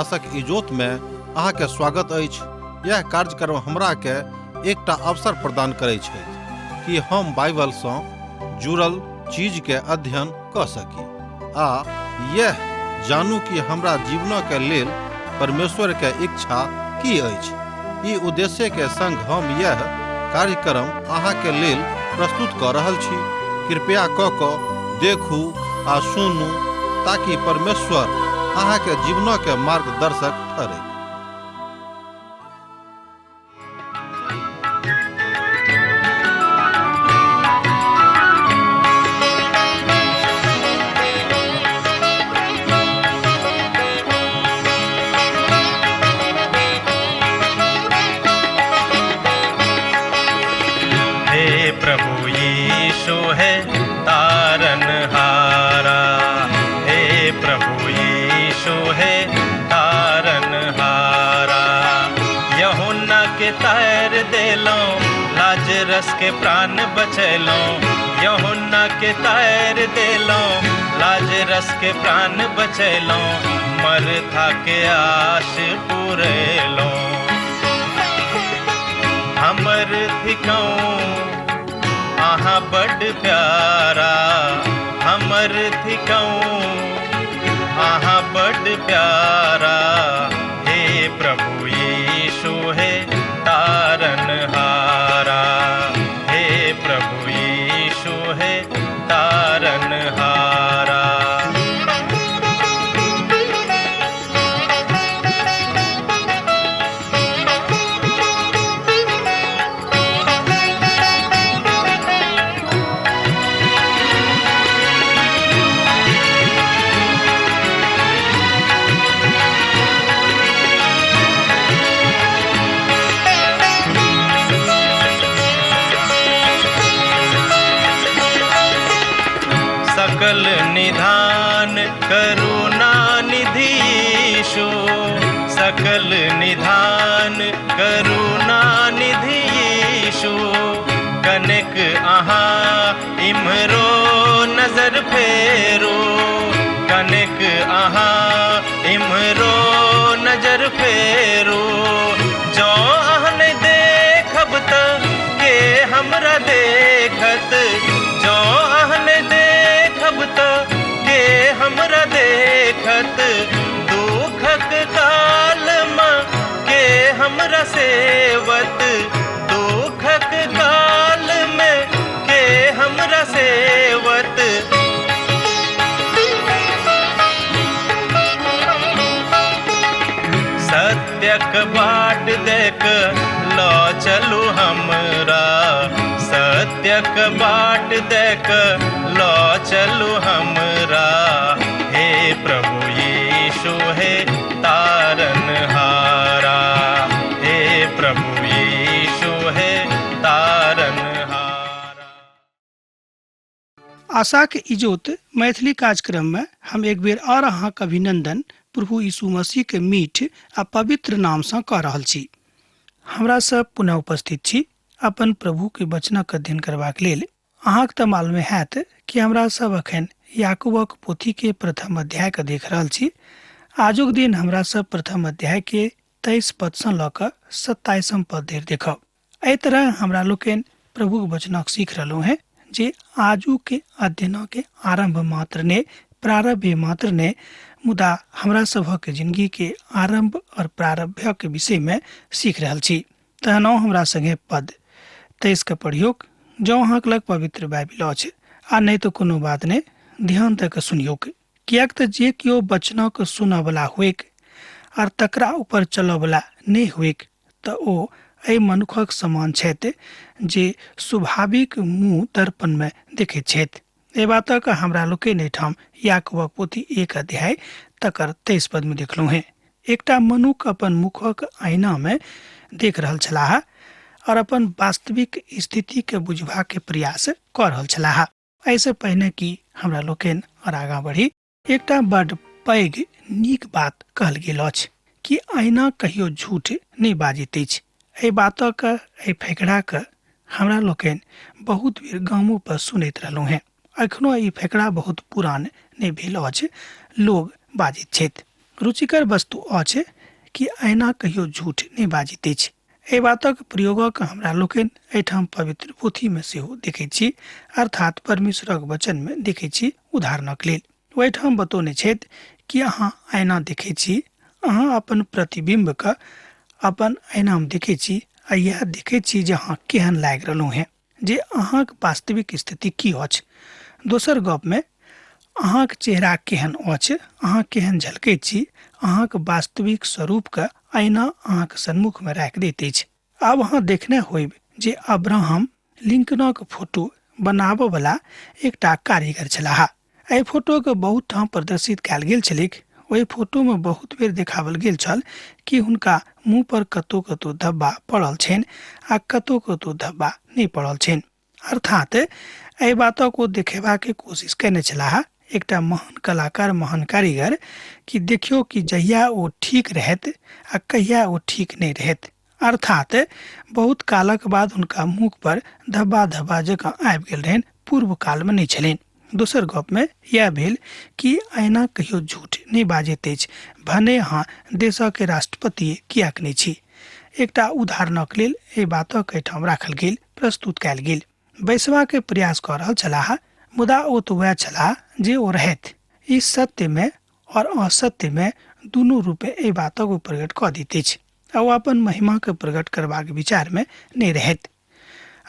आशक इजोत में अहाँ के स्वागत अछि। यह कार्यक्रम हमरा के एकटा अवसर प्रदान करै छै कि हम बाइबल सँ जुड़ल चीज के अध्ययन क सकी आ यह जानू कि हमरा जीवन के लेल परमेश्वर के इच्छा की अछि। ई उद्देश्य के संग हम यह कार्यक्रम अहाँ के लेल प्रस्तुत क रहल छी। कृपया क क देखू आ सुनू ताकि परमेश्वर अहाँ के जीवन के मार्गदर्शक ठहरे। हे प्रभु यीशु है तारन हारा, हे प्रभु यीशु है तारन हारा। यहुन्ना के तार देलो, लाजरस के प्राण बचैलो। यहुन्ना के तार देलो, लाजरस के प्राण बचैलो। मरथा के आश पुरेलो। हमर थिकौं अहाँ बड प्यारा, हमर थिकौं अहाँ बड प्यारा। हे प्रभु यीशु हे तारन हारा, हे प्रभु यीशु हे तारन हारा। सकल निधान करुणा निधि यीशु, सकल निधान करुणा निधि यीशु। कनेक अहाँ इम्हरो नजर फेरू, कनेक अहाँ इम्हरो नजर फेरू। जँ अहाँ नहि देखब त के हमरा देखत, जँ अहाँ नहि देखब त के हमरा देखत। दुखक काल मे के हमरा सेवत, दुखक काल मे के हमरा सेवत। सत्यक बाट देख ल चलू हमरा, सत्यक बाट देख ल चलू हमरा। हे प्रभु यीशु हे तारन हारा, हे प्रभु यीशु हे तारन हारा। आशाक इजोत मैथिली कार्यक्रम में हम एक बेर और अहाँक अभिनंदन प्रभु यीशु मसीह के मीठ आ पवित्र नाम सँ कऽ रहल छी। हमरा सब पुनः उपस्थित छी अपन प्रभु के वचनक अध्ययन करबाक लेल। अहाँक तऽ मालूम हैत कि हमरा सब अखन याकूबक पोथी के प्रथम अध्याय के देख रहल छी। आजुक दिन हमरा सब प्रथम अध्याय के 23 पद सँ लऽ कऽ 27 पद धरि देखब। एहि तरह हमरा लोकनि प्रभुक वचनक सीख रहलहुँ हेँ जे आजू के अध्ययन के आरंभ मात्र ने, प्रारंभ मात्र ने, मुदा हमरा सभक जिंदगी के आरंभ और प्रारंभ के विषय में सीख रहल छी। तहन हमरा संगे पद 23 के पढ़ियौक। जँ अहाँके लग पवित्र बाइबिल अछि आ नहि तऽ कोनो बात नहि, ध्यान दऽ कऽ सुनियौक, किएक तऽ जे केओ वचनक सुनऽवला होइक आर तकरा ऊपर चलऽवला नहि होइक तऽ ओ एहि मनुखक समान छथि जे स्वाभाविक मुँह दर्पणमे देखैत छथि। एहि बातक हमरा लोकनि एहिठाम याकूबक पोथी 1 अध्याय तकर 23 पदमे देखलहुँ हेँ। एकटा मनुख अपन मुखक आईनामे देख रहल छलाह और अपन वास्तविक स्थितिके बुझबाके प्रयास कऽ रहल छलाह। एहिसँ पहिने कि हमरा लोकनि और आगाँ बढ़ी, एकटा बड पैघ नीक बात कहल गेल अछि कि आईना कहियो झूठ नहि बाजैत अछि। एहि बातक, एहि फेकड़ाक हमरा लोकनि बहुत बेर गामो पर सुनैत रहलहुँ हेँ। एखनो ई फेकड़ा बहुत पुरान नहि भेल अछि, लोग बाजैत छथि। रुचिकर वस्तु अछि कि ऐना कहियो झूठ नहि बाजैत अछि। एहि बातक प्रयोगक हमरा लोकनि एहिठाम पवित्र पोथीमे सेहो देखैत छी, अर्थात परमेश्वरक वचनमे देखैत छी। उदाहरणक लेल ओहिठाम बतौने छथि कि अहाँ ऐना देखैत छी, अहाँ अपन प्रतिबिम्बके अपन ऐनामे देखैत छी आ इएह देखैत छी जे अहाँ केहन लागि रहलहुँ हेँ, जे अहाँक वास्तविक स्थिति की अछि। दोसर गपमे अहाँक चेहरा केहन अछि, अहाँ केहन झलकैत छी, अहाँक वास्तविक स्वरूपके ऐना अहाँक सन्मुखमे राखि दैत अछि। आब अहाँ देखने होयब जे अब्राहम लिंकनक फोटो बनाबऽवला एकटा कारीगर छलाह। एहि फोटोके बहुत ठाम प्रदर्शित कयल गेल छलैक। ओहि फोटोमे बहुत बेर देखाओल गेल छल कि हुनका मुँह पर कतौ कतौ धब्बा पड़ल छनि आ कतौ कतौ धब्बा नहि पड़ल छनि। अर्थात एहि बातक ओ देखेबाके कोशिश कयने छलाह एकटा महान कलाकार, महान कारीगर, कि देखियौ कि जहिया ओ ठीक रहत आ कहिया ओ ठीक नहि रहत। अर्थात बहुत कालक बाद हुनका मुख पर धब्बा धब्बा जकाँ आबि गेल रहनि, पूर्व कालमे नहि छलनि। दोसर गपमे इएह भेल कि ऐना कहियो झूठ नहि बाजैत अछि, भने अहाँ देशक राष्ट्रपति किएक नहि छी। एकटा उदाहरणक लेल एहि बातक एहिठाम राखल गेल, प्रस्तुत कयल गेल। बैसबाके प्रयास कऽ रहल छलाह, मुदा ओ तऽ वएह छलाह जे ओ रहथि। ई सत्यमे और असत्यमे दुनू रूपे एहि बातक ओ प्रकट कऽ दैत अछि आ ओ अपन महिमाके प्रकट करबाक विचारमे नहि रहथि।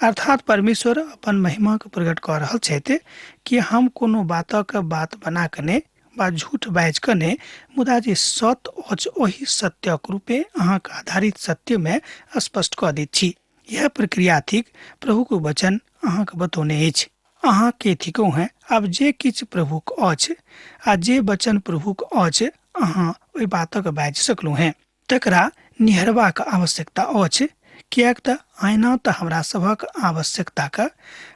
अर्थात परमेश्वर अपन महिमाके प्रकट कऽ रहल छथि कि हम कोनो बातक बात बना कऽ नहि वा झूठ बाजि कऽ नहि, मुदा जे सत्य अछि ओहि सत्यक रूपे अहाँके आधारित सत्यमे स्पष्ट कऽ दैत छी। यह प्रक्रिया थिक प्रभुक वचन अहाँके बतौने अछि। अहाँ के थिकहुँ हेँ, आब जे किछु प्रभुक अछि आ जे वचन प्रभुक अछि अहाँ ओहि बातक बाजि सकलहुँ हेँ, तकरा निहरबाक आवश्यकता अछि। किएक तऽ आइना तऽ हमरा सभक आवश्यकताके,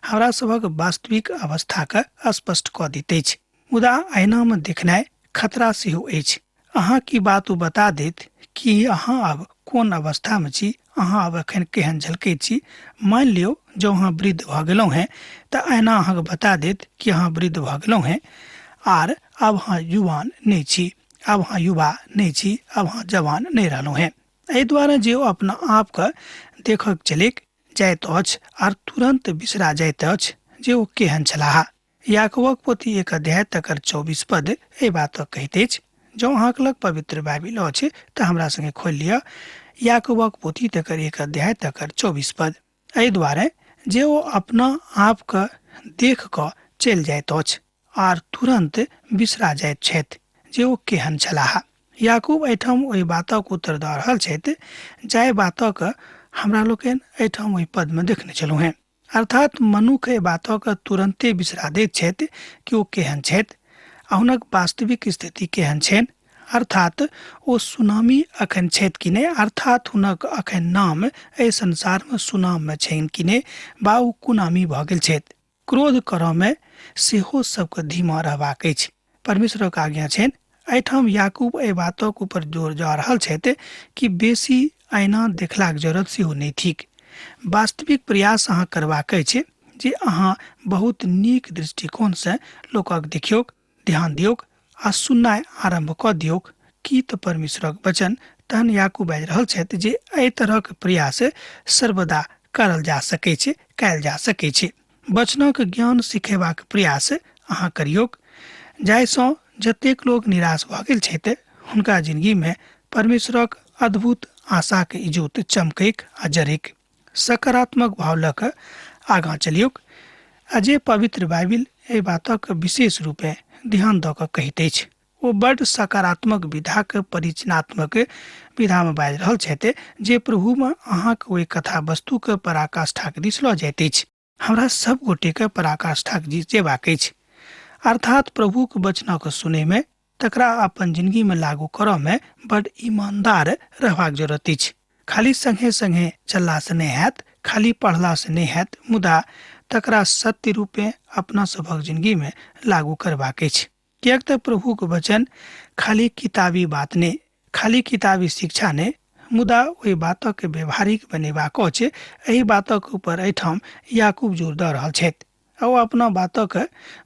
हमरा सभक वास्तविक अवस्थाके स्पष्ट कऽ दैत अछि, मुदा आइनामे देखनाइ खतरा सेहो अछि। अहाँ की बात ओ बता देत कि अहाँ आब कोन अवस्थामे छी, अहाँ आब एखन केहन झलकैत छी। मानि लियौ जँ अहाँ वृद्ध भऽ गेलहुँ हेँ तऽ आइना अहाँके बता देत कि अहाँ वृद्ध भऽ गेलहुँ हेँ आर आब अहाँ युवान नहि छी, आब अहाँ युवा नहि छी, आब अहाँ जवान नहि रहलहुँ हेँ। एहि दुआरे जे ओ अपना आपके देखक चलिक जाइत अछि आर तुरन्त बिसरा जाइत अछि जे ओ केहन छलाह। याकूबक पोथी 1 अध्याय तकर 24 पद एहि बातक कहैत अछि। जँ अहाँके लग पवित्र बाइबिल अछि तऽ हमरा संगे खोलि लिअ याकूबक पोथी तकर 1 अध्याय तकर 24 पद। एहि दुआरे जे ओ अपना आपके देख कऽ चलि जाइत अछि आर तुरन्त बिसरा जाइत छथि जे ओ केहन छलाह। याकूब एहिठाम ओहि बातक उत्तर दऽ रहल छथि जाहि बातक हमरा लोकनि एहिठाम ओहि पदमे देखने छलहुँ हेँ। अर्थात मनुख एहि बातक तुरन्ते बिसरा दैत छथि कि ओ केहन छथि आ हुनक वास्तविक स्थिति केहन छनि। अर्थात ओ सुनामी अखन छथि कि नहि, अर्थात हुनक अखन नाम एहि संसारमे सुनाममे छनि कि नहि, वा ओ कुनामी भऽ गेल छथि। क्रोध करऽमे सेहो सबके धीमा रहबाक अछि, परमेश्वरक आज्ञा छनि। एहिठाम याकूब एहि बातक ऊपर जोर जा रहल छथि कि बेसी ऐना देखलाक जरूरत सेहो नहि थिक। वास्तविक प्रयास अहाँ करबाक अछि जे अहाँ बहुत नीक दृष्टिकोणसँ लोकक देखियौक, ध्यान दियौक आ सुननाइ आरम्भ कऽ दियौक की तऽ परमेश्वरक वचन। तहन याकूब बाजि रहल छथि जे एहि तरहक प्रयास सर्वदा करल जा सकै छै, कयल जा सकै छै। वचनक ज्ञान सिखेबाक प्रयास अहाँ करियौक, जाहिसँ जतेक लोक निराश भऽ गेल छथि हुनका जिंदगीमे परमेश्वरक अद्भुत आशाके इजोत चमकैक आ जरैक। सकारात्मक भाव लऽ कऽ आगाँ चलियौक आ जे पवित्र बाइबिल एहि बातक विशेष रूपे ध्यान दऽ कऽ कहैत अछि, ओ बड्ड सकारात्मक विधाके परिचनात्मक विधामे बाजि रहल छथि जे प्रभुमे अहाँके ओहि कथा वस्तुके पराकाष्ठाक दिस लऽ जाइत अछि। हमरा सब गोटेके पराकाष्ठाक दिस जेबाक अछि, अर्थात प्रभुक वचनक सुनैमे, तकरा अपन जिंदगीमे लागू करऽमे बड्ड ईमानदार रहबाक जरूरत अछि। खाली संगे संगे चललासँ नहि हैत, खाली पढ़लासँ नहि हैत, मुदा तकरा सत्य रूपे अपना सभक जिंदगीमे लागू करबाक अछि। किएक तऽ प्रभुक वचन खाली किताबी बात नहि, खाली किताबी शिक्षा नहि, मुदा ओहि बातक व्यवहारिक बनेबाक अछि। एहि बातक ऊपर एहिठाम याकूब जोर दऽ रहल छथि आ ओ अपना बातक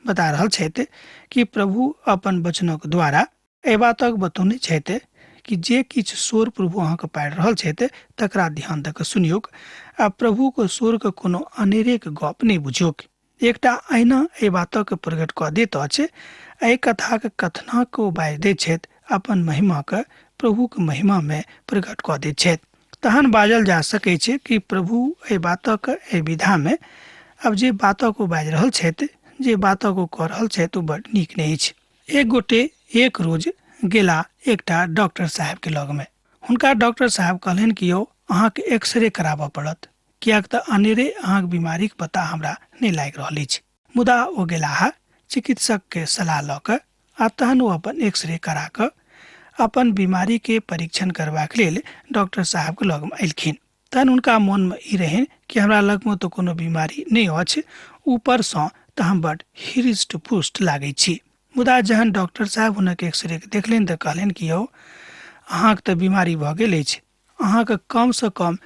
बता रहल छथि कि प्रभु अपन वचनक द्वारा एहि बातक बतौने छथि कि जे किछु शोर प्रभु अहाँके पाड़ि रहल छथि तकरा ध्यान दऽ कऽ सुनियौक आ प्रभुके शोरके कोनो अनेरेके गप नहि बुझियौक। एकटा ऐना एहि बातक प्रकट कऽ दैत अछि। एहि कथाक कथनाक ओ बाजि दैत छथि, अपन महिमाके प्रभुके महिमामे प्रकट कऽ दैत छथि। तहन बाजल जा सकै छै कि प्रभु एहि बातक एहि विधामे आब जे बातक ओ बाजि रहल छथि, जे बातक ओ कऽ रहल छथि, ओ बड्ड नीक नहि अछि। एक गोटे एक रोज गेला एकटा डॉक्टर साहेबके लगमे। हुनका डॉक्टर साहेब कहलनि कि यौ अहाँके एक्सरे कराबऽ पड़त, किएक तऽ अनेरे अहाँके बीमारीके पता हमरा नहि लागि रहल अछि। मुदा ओ गेलाह चिकित्सकके सलाह लऽ कऽ आ तहन ओ अपन एक्सरे करा कऽ अपन बीमारीके परीक्षण करबाक लेल डॉक्टर साहबके लगमे अयलखिन। तहन हुनका मोनमे ई रहनि कि हमरा लगमे तऽ कोनो बीमारी नहि अछि, ऊपरसँ तऽ हम बड्ड हृष्ट पुष्ट लागै छी। मुदा जहन डॉक्टर साहब हुनक एक्सरे देखलनि तऽ कहलनि कि यौ अहाँके तऽ बीमारी भऽ गेल अछि, अहाँके कमसँ कम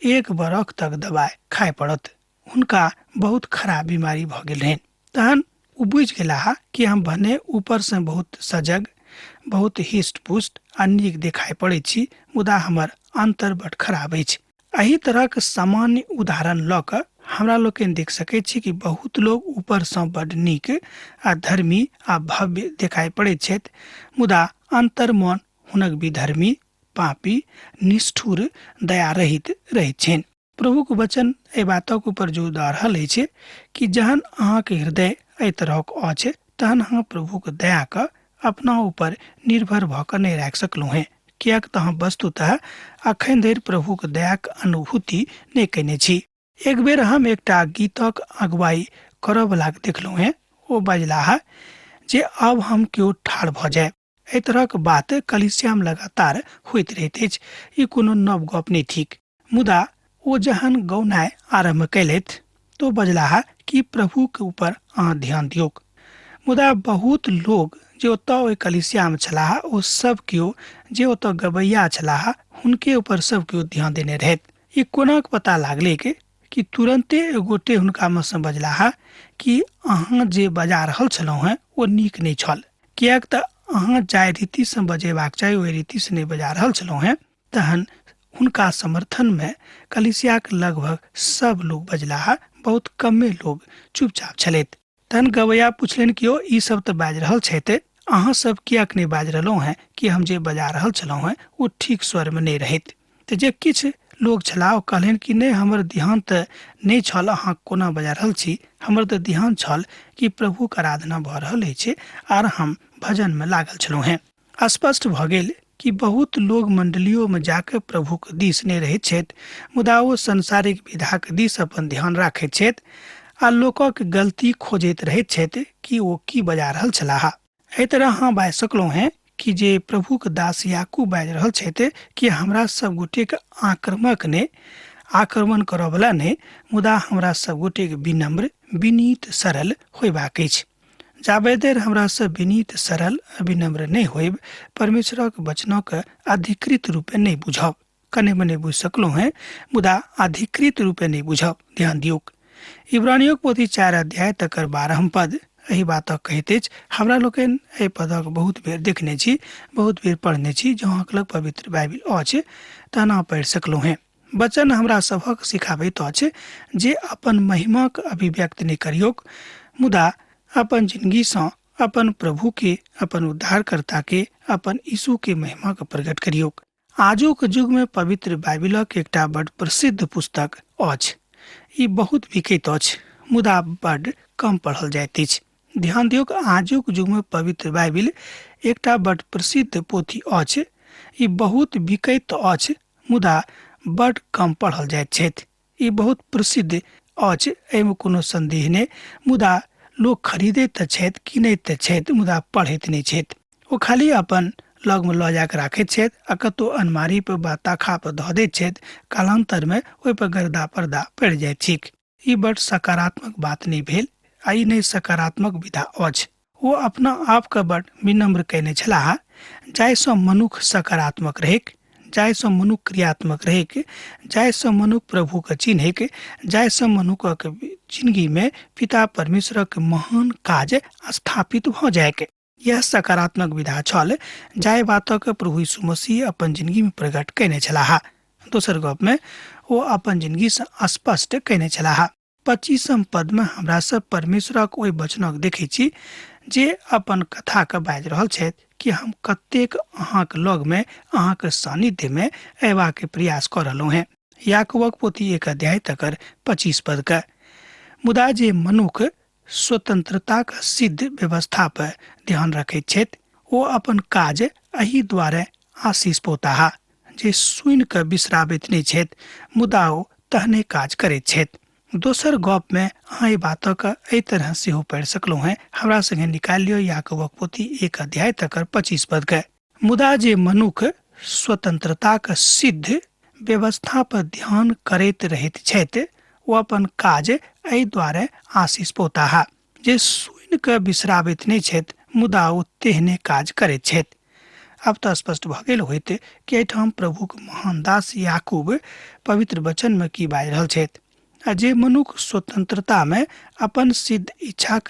1 बरख तक दबाइ खाय पड़त। हुनका बहुत खराब बीमारी भऽ गेल रहनि। तहन ओ बुझि गेलाह कि हम भने ऊपरसँ बहुत सजग, बहुत हृष्ट पुष्ट आ नीक देखाइ पड़ै छी, मुदा हमर अन्तर बड खराब अछि। एहि तरहक सामान्य उदाहरण लऽ कऽ हमरा लोकनि देख सकै छी कि बहुत लोग ऊपरसँ बड नीक आ धर्मी आ भव्य देखाइ पड़ैत छथि, मुदा अन्तर मन हुनक विधर्मी, पापी, निष्ठुर, दयारहित रहैत छनि। प्रभुक वचन एहि बातक ऊपर जोर दऽ रहल अछि कि जहन अहाँके हृदय एहि तरहक अछि तहन अहाँ प्रभुक दयाके अपना ऊपर निर्भर भऽ कऽ नहि राखि सकलहुँ हेँ, किएक तऽ अहाँ वस्तुतः अखन धरि प्रभुक दयाक अनुभूति नहि कयने छी। एक बेर हम एकटा गीतक अगुवाई करऽवलाके देखलहुँ हेँ, ओ बजलाह जे आब हम केओ ठाढ़ भऽ जाय। एहि तरहक बात कलिसियामे लगातार होइत रहैत अछि, ई कोनो नव गप नहि थिक। मुदा ओ जहन गौनाइ आरम्भ कयलथि तो बजलाह कि प्रभुके ऊपर अहाँ ध्यान दियौक। मुदा बहुत लोग जे ओतऽ ओहि कलिसियामे छलाह ओ सब केओ जे ओतऽ गबैया छलाह हुनके ऊपर सब केओ ध्यान देने रहथि। ई कोना पता लागलैक कि तुरन्ते एक गोटे हुनकामे सँ बजलाह कि अहाँ जे बजा रहल छलहुँ हेँ ओ नीक नहि छल, किएक तऽ अहाँ जाहि रीतिसँ बजेबाक चाही ओहि रीतिसँ नहि बजा रहल छलहुँ हेँ। तहन हुनका समर्थनमे कलिसियाक लगभग सब लोग बजलाह, बहुत कमे लोग चुपचाप छलथि। तहन गवैया पुछलनि कि यौ ई सब तऽ बाजि रहल छथि, अहाँ सब किएक नहि बाजि रहलहुँ हेँ कि हम जे बजा रहल छलहुँ हेँ ओ ठीक स्वरमे नहि रहैत। तऽ जे किछु लोग छलाह ओ कहलनि कि नहि, हमर ध्यान तऽ नहि छल अहाँ कोना बजा रहल छी, हमर तऽ ध्यान छल कि प्रभुक आराधना भऽ रहल अछि आर हम भजनमे लागल छलहुँ हेँ। स्पष्ट भऽ गेल कि बहुत लोग मंडलियोमे जाकऽ प्रभुक दिस नहि रहैत छथि, मुदा ओ सांसारिक विधाक दिस अपन ध्यान राखैत छथि आ लोकक गलती खोजैत रहैत छथि कि ओ की बजा रहल छलाह। एहि तरह अहाँ बाजि सकलहुँ हेँ कि जे प्रभुक दास याकूब बाजि रहल छथि कि हमरा सब गोटेक आक्रमक नहि, आक्रमण करऽवला नहि, मुदा हमरा सब गोटेक विनम्र, विनीत, सरल होयबाक अछि। जाबे देर हमरा सब विनीत, सरल आ विनम्र नहि होयब, परमेश्वरक वचनक अधिकृत रूपे नहि बुझब। कने मने बुझि सकलहुँ हेँ, मुदा अधिकृत रूपे नहि बुझब। ध्यान दियौक, इब्रानियोक पोथी 4 अध्याय तकर 12 पद एहि बातक कहैत अछि। हमरा लोकनि एहि पदक बहुत बेर देखने छी, बहुत बेर पढ़ने छी। जँ अहाँके लग पवित्र बाइबिल अछि तहन अहाँ पढ़ि सकलहुँ हेँ। वचन हमरा सभक सिखाबैत अछि जे अपन महिमाक अभिव्यक्त नहि करियौक, मुदा अपन जिंदगीसँ अपन प्रभुके, अपन उद्धारकर्ताके, अपन यीशुके महिमाके प्रकट करियौक। आजुक युगमे पवित्र बाइबिलक एकटा बड प्रसिद्ध पुस्तक अछि। ई बहुत बिकैत अछि, मुदा बड कम पढ़ल जाइत अछि। ध्यान दियौक, आजुक युगमे पवित्र बाइबिल एकटा बड प्रसिद्ध पोथी अछि। ई बहुत बिकैत अछि, मुदा बड कम पढ़ल जाइत छथि। ई बहुत प्रसिद्ध अछि, एहिमे कोनो संदेह नहि, मुदा लोक खरीदैत तऽ छथि, कीनैत तऽ छथि, मुदा पढ़ैत नहि छथि। ओ खाली अपन लगमे लऽ जाकऽ राखैत छथि आ कतहु अलमारी पर वा ताखा पर धऽ दैत छथि। कालान्तरमे ओहिपर गर्दा पर्दा पड़ि जाइत छैक। ई बड सकारात्मक बात नहि भेल आ ई नहि सकारात्मक विधा अछि। ओ अपना आपके बड विनम्र कयने छलाह, जाहिसँ मनुख सकारात्मक रहैक, जाहिसँ मनुख क्रियात्मक रहैक, जाहिसँ मनुख प्रभुके चिन्हैक, जाहिसँ मनुखक जिंदगीमे पिता परमेश्वरक महान काज स्थापित भऽ जाइक। यह सकारात्मक विधा छल जाहि बातक प्रभु यीशु मसीह अपन जिंदगी में प्रकट कयने छलाह। दोसर गप में ओ अपन जिंदगी से स्पष्ट कयने छलाह। 25 पद में हमरा सब परमेश्वरक ओहि वचनक देखै छी जे अपन कथा के बाजि रहल छथि कि हम कतेक अहाँक लग में, अहाँक सानिध्य में अयबाक प्रयास कऽ रहलहुँ हेँ। याकूबक पोथी 1 अध्याय तकर 25 पद के। मुदा जे मनुख स्वतंत्रताक सिद्ध व्यवस्था पर ध्यान रखैत छथि ओ अपन काज एहि द्वारे आशीष पौताह जे सुनि कऽ बिसराबैत नहि छथि मुदा ओ तहने काज करैत छथि। दोसर गप में अहाँ एहि बातक एहि तरह सेहो पढ़ि सकलहुँ हेँ। हमरा संगे निकालि लियौ याकूबक पोथी 1 अध्याय तकर 25 पद के। मुदा जे मनुख स्वतंत्रताक सिद्ध व्यवस्था पर ध्यान करैत रहैत छथि ओ अपन काज एहि द्वारे आशीष पौताह जे सुनि कऽ बिसराबैत नहि छथि मुदा ओ तेहने काज करैत छथि। अब तऽ स्पष्ट भऽ गेल होइत कि एहिठाम प्रभुक महान दास याकूब पवित्र वचन में की बाजि रहल छथि। आ जे मनुख स्वतंत्रता में अपन सिद्ध इच्छाक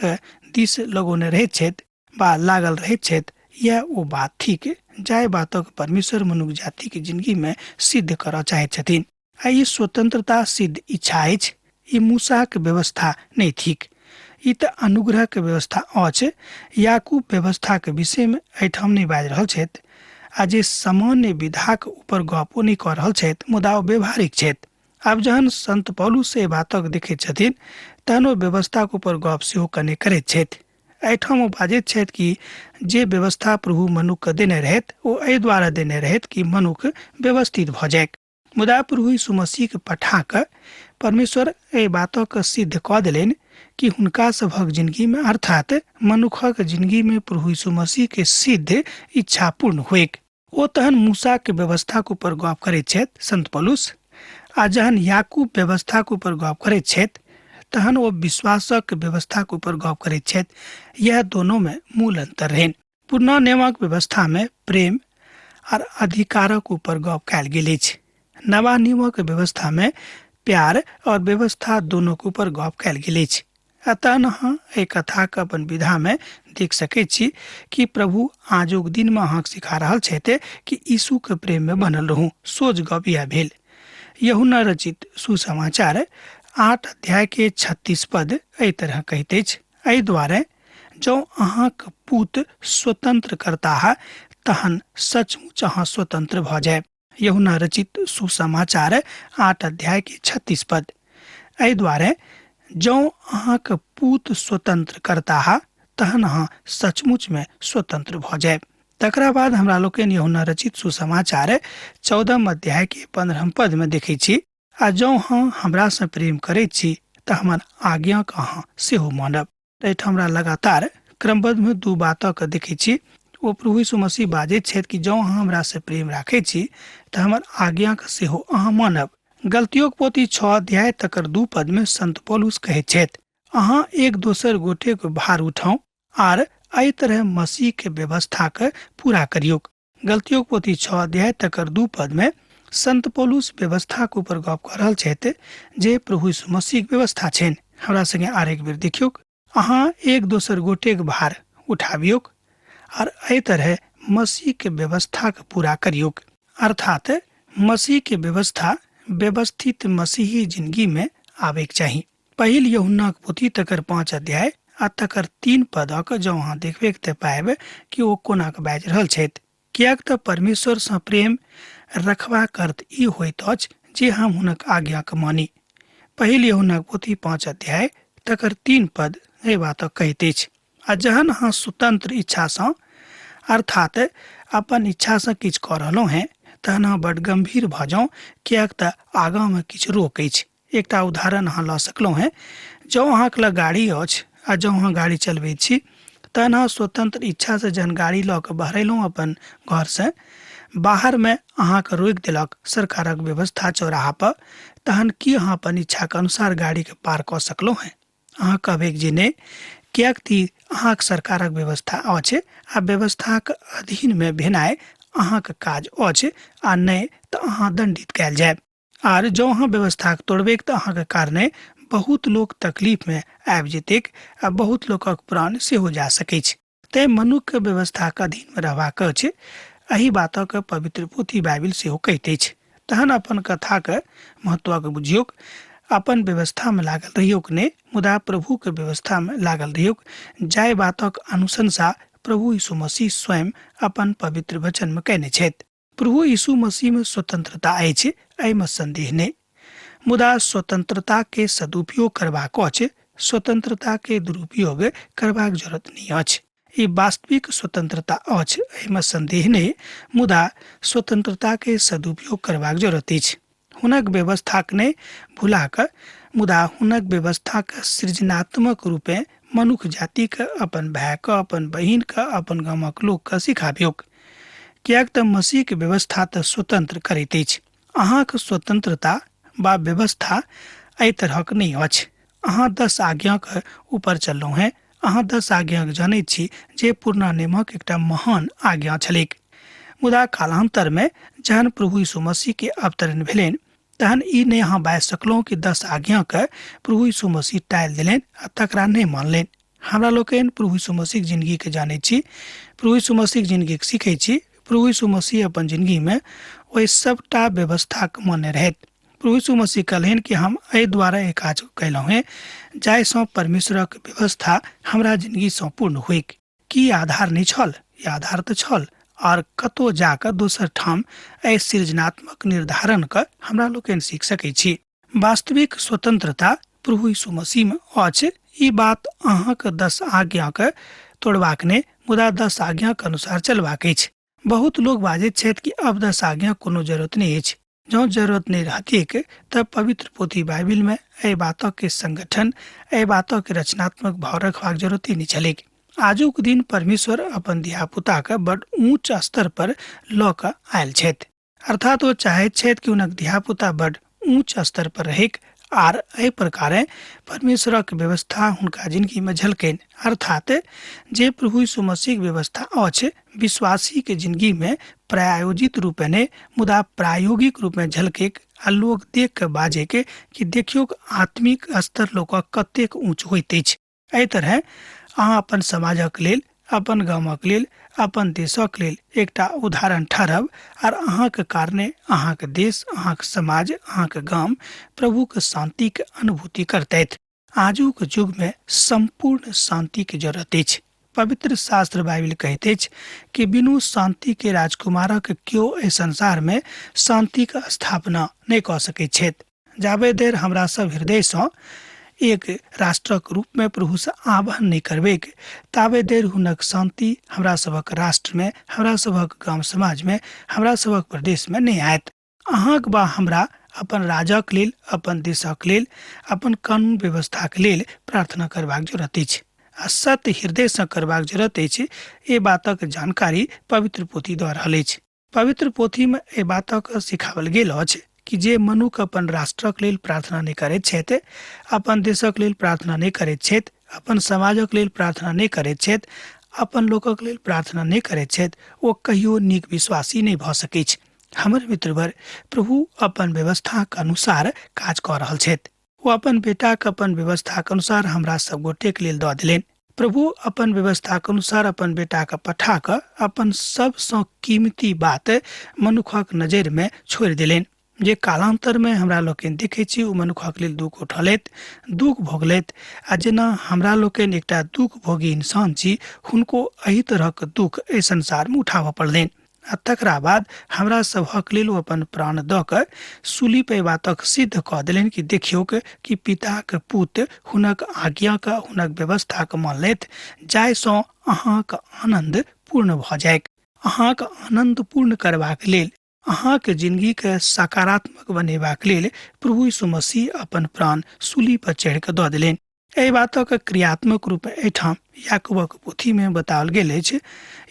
दिस लगौने रहैत छथि बा लागल रहैत छथि, यह ओ बात थिक जाहि बातक परमेश्वर मनुख जातिक जिंदगी में सिद्ध करऽ चाहैत छथिन। आ ई स्वतंत्रता सिद्ध इच्छा अछि, ई मूसाक व्यवस्था नहि थिक, ई तऽ अनुग्रहक व्यवस्था अछि। याकूब व्यवस्थाक विषयमे एहिठाम नहि बाजि रहल छथि आ जे सामान्य विधाक ऊपर गपो नहि कऽ रहल छथि, मुदा ओ व्यवहारिक छथि। आब जहन संत पौलुस एहि बातक देखैत छथिन तहन ओ व्यवस्थाक ऊपर गप सेहो कने करैत छथि। एहिठाम ओ बाजैत छथि कि जे व्यवस्था प्रभु मनुखके देने रहथि ओ एहि द्वारा देने रहथि कि मनुख व्यवस्थित भऽ जाय, मुदा प्रभु यीशु मसीहके पठा कऽ परमेश्वर एहि बातक सिद्ध कऽ देलनि कि हुनका सभक जिंदगीमे अर्थात मनुखक जिंदगीमे प्रभु यीशु मसीहके सिद्ध इच्छा पूर्ण होइक। ओ तहन मूसाके व्यवस्थाक ऊपर गप करैत छथि संत पौलुस, आ जहन याकूब व्यवस्थाक ऊपर गप करैत छथि तहन ओ विश्वासक व्यवस्थाक ऊपर गप करैत छथि। यह दोनोंमे मूल अंतर रहनि। पुरना नियमक व्यवस्थामे प्रेम आर अधिकारक ऊपर गप कयल गेल अछि। नवा नियमक व्यवस्थामे प्यार और व्यवस्था दोनों के ऊपर गप कयल गेल अछि। आ तहन अहाँ एहि कथाके अपन विधामे देख सकैत छी कि प्रभु आजुक दिनमे अहाँके सिखा रहल छथि कि यीशुके प्रेममे बनल रहू। सोझ गप इएह भेल। यूहन्ना रचित सुसमाचार 8 अध्याय के 36 पद एहि तरह कहैत अछि, एहि दुआरे जँ अहाँक पूत स्वतंत्र करताह तहन सचमुच अहाँ स्वतंत्र भऽ जायब। यूहन्ना रचित सुसमाचार 8 अध्याय के 36 पद। एहि दुआरे जँ अहाँक पूत स्वतंत्र करताह तहन अहाँ सचमुच में स्वतंत्र भऽ जायब। तकरा बाद हमरा लोकनि यूहन्ना रचित सुसमाचार 14 अध्याय के 15 पद में देखै छी, आ जँ अहाँ हमरासँ प्रेम करैत छी तऽ हमर आज्ञाक अहाँ सेहो मानब। एहिठाम हमरा लगातार क्रमबद्धमे दू बातक देखै छी। ओ प्रभु यीशु मसीह बाजैत छथि कि जँ अहाँ हमरासँ प्रेम राखै छी तऽ हमर आज्ञाक सेहो अहाँ मानब। गलतियोक पोथी 6 अध्याय तकर 2 पदमे संत पौलुस कहैत छथि, अहाँ एक दोसर गोटेक भार उठाउ आर एहि तरह मसीहके व्यवस्थाके पूरा करियौक। गलतियोक पोथी 6 अध्याय तकर 2 पदमे संत पौलुस व्यवस्थाक ऊपर गप कऽ रहल छथि जे प्रभु यीशु मसीहक व्यवस्था छनि। हमरा संगे आर एक बेर देखियौक, अहाँ एक दोसर गोटेक भार उठाबियौक आर एहि तरह मसीहके व्यवस्थाके पूरा करियौक। अर्थात मसीहके व्यवस्था व्यवस्थित मसीही जिंदगीमे आबैके चाही। पहिल यूहन्नाक पोथी तकर 5 अध्याय आ तकर 3 पदक जँ अहाँ देखबैक तऽ पायब कि ओ कोना कऽ बाजि रहल छथि। किएक तऽ परमेश्वरसँ प्रेम रखबाक अर्थ ई होइत अछि जे हम हुनक आज्ञाके मानी। पहिल यूहन्नाक पोथी 5 अध्याय तकर 3 पद एहि बातक कहैत अछि, आ जहन अहाँ स्वतंत्र इच्छासँ अर्थात अपन इच्छासँ किछु कऽ रहलहुँ हेँ तहन अहाँ बड्ड गम्भीर भऽ जाउ, किएक तऽ आगाँमे किछु रोक अछि। एकटा उदाहरण अहाँ लऽ सकलहुँ हेँ, जँ अहाँके लग गाड़ी अछि आ जँ अहाँ गाड़ी चलबैत छी तहन अहाँ स्वतंत्र इच्छासँ जहन गाड़ी लऽ कऽ बहरेलहुँ अपन घरसँ बाहरमे, अहाँके रोकि देलक सरकारक व्यवस्था चौराहापर, तहन की अहाँ अपन इच्छाके अनुसार गाड़ीके पार कऽ सकलहुँ हेँ? अहाँ कहबै जे नहि, किएक तऽ अहाँके सरकारक व्यवस्था अछि आ व्यवस्थाक अधीनमे भेनाइ अहाँके काज अछि, आ नहि तऽ अहाँ दण्डित कयल जायब। आर जँ अहाँ व्यवस्थाके तोड़बैक तऽ अहाँके कारणे बहुत लोक तकलीफमे आबि जेतैक आ बहुत लोकक प्राण सेहो जा सकैछ। तेँ मनुक्खके व्यवस्थाक अधीनमे रहबाक अछि। एहि बातक पवित्र पोथी बाइबिल सेहो कहैत अछि। तहन अपन कथाक महत्वक बुझियौक। अपन व्यवस्थामे लागल रहियौक नहि, मुदा प्रभुके व्यवस्थामे लागल रहियौक, जाहि बातक अनुशंसा प्रभु यीशु मसीह स्वयं अपन पवित्र वचनमे कयने छथि। प्रभु यीशु मसीहमे स्वतंत्रता अछि, एहिमे संदेह नहि, मुदा स्वतंत्रता के सदुपयोग करबाक अछि, स्वतंत्रता के दुरुपयोग करबाक जरूरत नहि अछि। ई वास्तविक स्वतंत्रता अछि, एहिमे संदेह नहि, मुदा स्वतंत्रता के सदुपयोग करबाक जरूरत अछि। हुनक व्यवस्थाक नहि भुला कऽ, मुदा हुनक व्यवस्थाक सृजनात्मक रूपेँ मनुख जातिके, अपन भायके, अपन बहिनके, अपन गामक लोकके सिखाबियौक, किएक तऽ मसीहके व्यवस्था तऽ स्वतंत्र करैत अछि। अहाँके स्वतंत्रता वा व्यवस्था एहि तरहक नहि अछि। अहाँ 10 आज्ञाके ऊपर चललहुँ हेँ। अहाँ 10 आज्ञाके जनैत छी जे पुरना नियमक एकटा महान आज्ञा छलैक। मुदा कालांतरमे जहन प्रभु यीशु मसीहके अवतरण भेलनि तहन ई नहि अहाँ बाजि सकलहुँ कि 10 आज्ञाके प्रभु यीशु मसीह टालि देलनि आ तकरा नहि मानलनि। हमरा लोकनि प्रभु यीशु मसीहक जिंदगीके जानैत छी, प्रभु यीशु मसीहक जिंदगीके सीखै छी। प्रभु यीशु मसीह अपन जिंदगीमे ओहि सबटा व्यवस्थाके मानने रहथि। प्रभु यीशु मसीह कहलनि कि हम एहि द्वारा एक काज कयलहुँ हेँ जाहिसँ परमेश्वरक व्यवस्था हमरा जिंदगीसँ पूर्ण होइक। की आधार नहि छल? ई आधार तऽ छल। आओर कतहु जाकऽ दोसर ठाम एहि सृजनात्मक निर्धारणके हमरा लोकनि सीख सकै छी। वास्तविक स्वतंत्रता प्रभु यीशु मसीहमे अछि। ई बात अहाँके 10 आज्ञाके तोड़बाक नहि, मुदा 10 आज्ञाके अनुसार चलबाक अछि। बहुत लोग बाजैत छथि कि अब 10 आज्ञा कोनो जरूरत नहि अछि। जँ जरूरत नहि रहतिक तऽ पवित्र पोथी बाइबिलमे एहि बातके संगठन, एहि बातके रचनात्मक भाव रखबाक जरूरते नहि छलैक। आजुक दिन परमेश्वर अपन धियापुताके बड ऊँच स्तर पर लऽ कऽ आयल छथि। अर्थात ओ चाहैत छथि कि हुनक धियापुता बड ऊँच स्तर पर रहैक आर एहि प्रकारे परमेश्वरक व्यवस्था हुनका जिंदगीमे झलकनि। अर्थात जे प्रभु यीशु मसीहक व्यवस्था अछि विश्वासीके जिंदगीमे प्रायोजित रूपे नहि, मुदा प्रायोगिक रूपमे झलकैक आ लोक देख कऽ बाजैके कि देखियौक आत्मिक स्तर लोकक कतेक ऊँच होइत अछि। एहि तरहे अहाँ अपन समाजक लेल, अपन गामक लेल, अपन देशक लेल एकटा उदाहरण ठहरब आर अहाँके कारणे अहाँके देश, अहाँके समाज, अहाँके गाम प्रभुके शान्तिके अनुभूति करतथि। आजुक युगमे सम्पूर्ण शान्तिके जरूरत अछि। पवित्र शास्त्र बाइबिल कहैत अछि कि बिनु शान्तिके राजकुमारक केओ एहि संसारमे शान्तिके स्थापना नहि कऽ सकैत छथि। जाबे देर हमरा सब हृदयसँ एक राष्ट्रक रूपमे प्रभुसँ आह्वान नहि करबैक, ताबे देर हुनक शान्ति हमरा सभक राष्ट्रमे, हमरा सभक गाम समाजमे, हमरा सभक प्रदेशमे नहि आयत। अहाँक वा हमरा अपन राजक लेल, अपन देशक लेल, अपन कानून व्यवस्थाक लेल प्रार्थना करबाक जरूरत अछि आ सत्य हृदयसँ करबाक जरूरत अछि। एहि बातक जानकारी पवित्र पोथी दऽ रहल अछि। पवित्र पोथीमे एहि बातक सिखाओल गेल अछि कि जे मनुख अपन राष्ट्रक लेल प्रार्थना नहि करैत छथि, अपन देशक लेल प्रार्थना नहि करैत छथि, अपन समाजक लेल प्रार्थना नहि करैत छथि, अपन लोकक लेल प्रार्थना नहि करैत छथि, ओ कहियो नीक विश्वासी नहि भऽ सकैछ। हमर मित्रवर, प्रभु अपन व्यवस्थाक अनुसार काज कऽ रहल छथि। ओ अपन बेटाके अपन व्यवस्थाक अनुसार हमरा सब गोटेक लेल दऽ देलनि। प्रभु अपन व्यवस्थाक अनुसार अपन बेटाके पठा कऽ अपन सबसँ कीमती बात मनुखक नजरिमे छोड़ि देलनि, जे कालान्तरमे हमरा लोकनि देखै छी ओ मनुखक लेल दुःख उठौलथि, दुःख भोगलथि आ जेना हमरा लोकनि एकटा दुःख भोगी इंसान छी, हुनको एहि तरहक दुःख एहि संसारमे उठाबऽ पड़लनि आ तकरा बाद हमरा सभक लेल ओ अपन प्राण दऽ कऽ सूली पर बातक सिद्ध कऽ देलनि कि देखियौक कि पिताक पुत हुनक आज्ञाके, हुनक व्यवस्थाके मानलथि, जाहिसँ अहाँक आनन्द पूर्ण भऽ जाइक। अहाँक आनन्द पूर्ण करबाक लेल, अहाँक जिंदगीके सकारात्मक बनेबाक लेल प्रभु यीशु मसीह अपन प्राण सूली पर चढ़ि कऽ दऽ देलनि। एहि बातक क्रियात्मक रूप एहिठाम याकूबक पोथीमे बताओल गेल अछि।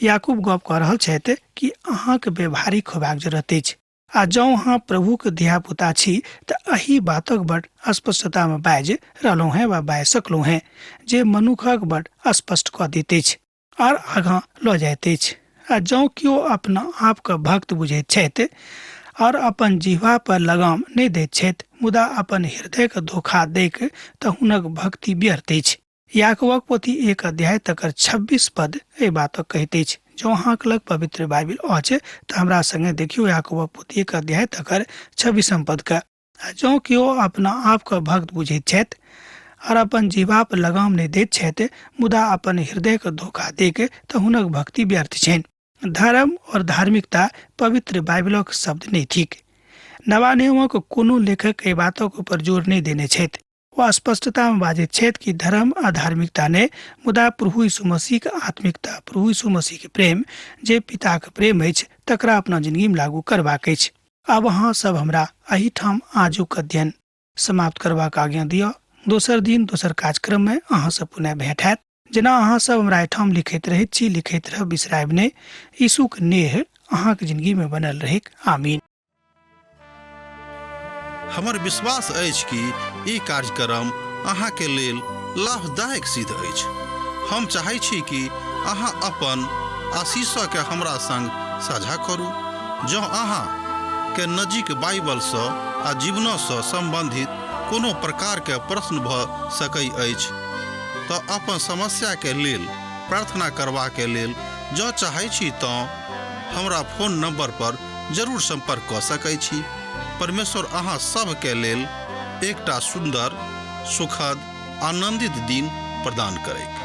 याकूब गप कऽ रहल छथि कि अहाँके व्यवहारिक होबाक जरूरत अछि आ जँ अहाँ प्रभुके धियापुता छी तऽ एहि बातक बड स्पष्टतामे बाजि रहलहुँ हेँ वा बाजि सकलहुँ हेँ जे मनुखक बड स्पष्ट कऽ दैत अछि आर आगाँ लऽ जाइत अछि। आ जँ केओ अपना आपके भक्त बुझैत छथि आओर अपन जिह्वा पर लगाम नहि दैत छथि, मुदा अपन हृदयके धोखा दैक, तऽ हुनक भक्ति व्यर्थ अछि। याकूबक पोथी 1 अध्याय तकर 26 पद एहि बातक कहैत अछि। जँ अहाँक लग पवित्र बाइबिल अछि तऽ हमरा संगे देखियौ याकूबक पोथी 1 अध्याय तकर 26 पदके। आ जँ केओ अपना आपके भक्त बुझैत छथि और अपन जीवा पर लगाम नहि दैत छथि, मुदा अपन हृदयके धोखा देके, तऽ हुनक भक्ति व्यर्थ छनि। धर्म और धार्मिकता पवित्र बाइबिलक शब्द नहि थिक। नवा नियमक कोनो लेखक एहि बातक ऊपर जोर नहि देने छथि। ओ स्पष्टता में बाजैत छथि कि धर्म आ धार्मिकता नहि, मुदा प्रभु यीशु मसीह के आत्मिकता, प्रभु यीशु मसीह के प्रेम जे पिताक प्रेम अछि, तकरा अपना जिंदगी में लागू करबाक अछि। आब अहाँ सब हमरा एहिठाम आजुक अध्ययन समाप्त करबाक आज्ञा दिअ। दोसर दिन दोसर कार्यक्रम में अहाँ सब पुनः भेंट हैत। जेना अहाँ सब हमरा एहिठाम लिखैत रहैत छी, लिखैत रहब, बिसरायब नहि। यीशुक नेह अहाँके जिंदगी में बनल रहैक। आमीन। हमर विश्वास अछि कि ई कार्यक्रम अहाँके लेल लाभदायक सिद्ध अछि। हम चाहै छी कि अहाँ अपन आशीषके हमरा संग साझा करू। जँ अहाँ के नजीक बाइबलसँ आ जीवनसँ सम्बन्धित कोनो प्रकारके प्रश्न भऽ सकै अछि तऽ अपन समस्याके लेल प्रार्थना करबाके लेल जँ चाहै छी तँ हमरा फोन नंबर पर जरूर संपर्क कऽ सकै छी। परमेश्वर अहाँ सभके लेल एकटा सुन्दर, सुखद, आनंदित दिन प्रदान करैक।